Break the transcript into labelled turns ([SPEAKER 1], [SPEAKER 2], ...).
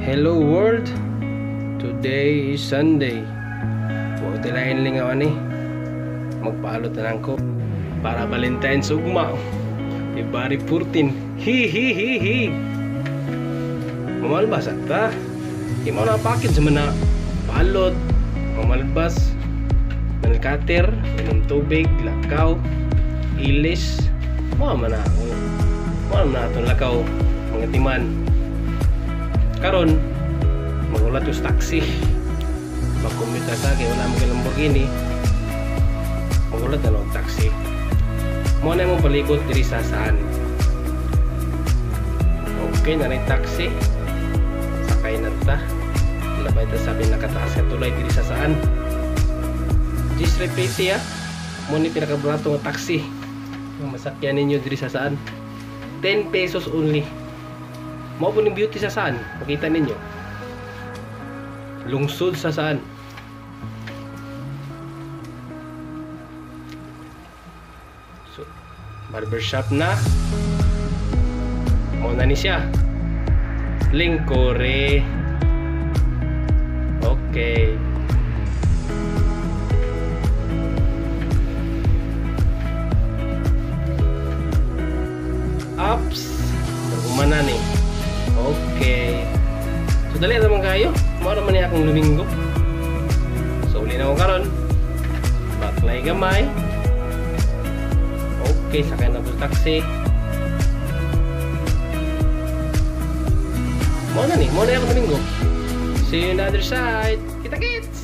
[SPEAKER 1] Hello world. Today is Sunday. Wa tilain lingaw ani. Magpalot na lang ko para Valentine's ugma. February 14. Hi hi hi hi. Mamalbas ta. Di mo na package man na palot, mamalbas, manikater, inom tubig, lakaw, ilis. Mao man na ako. Mao man na atong lakaw mga timan. Karon magulat yung taxi. Mag-commute sa akin, wala mo Lamborghini. Magulat na og taxi. Mo na imong palibot diri sa saan. Okay na rin taxi. Sakay na ta. Labay ta sa pinakataas nga tulay diri sa saan. Gisre PC ya. Mo ni pinakabarato nga taxi. Yung masakyan ninyo diri sa saan. 10 pesos only. Mao po ning beauty sa saan. Makita ninyo. Lungsod sa saan. So, barbershop na. Mao na ni siya. Lingkore. Okay. Ups. Umana ni. Okay. So dali naman kayo. Mao naman ni akong Domingo. So uli na ako karon. Baklay gamay. Okay, sakay na po sa taxi. Mao na ni, mao na akong Domingo. See you on the other side. Kita kits.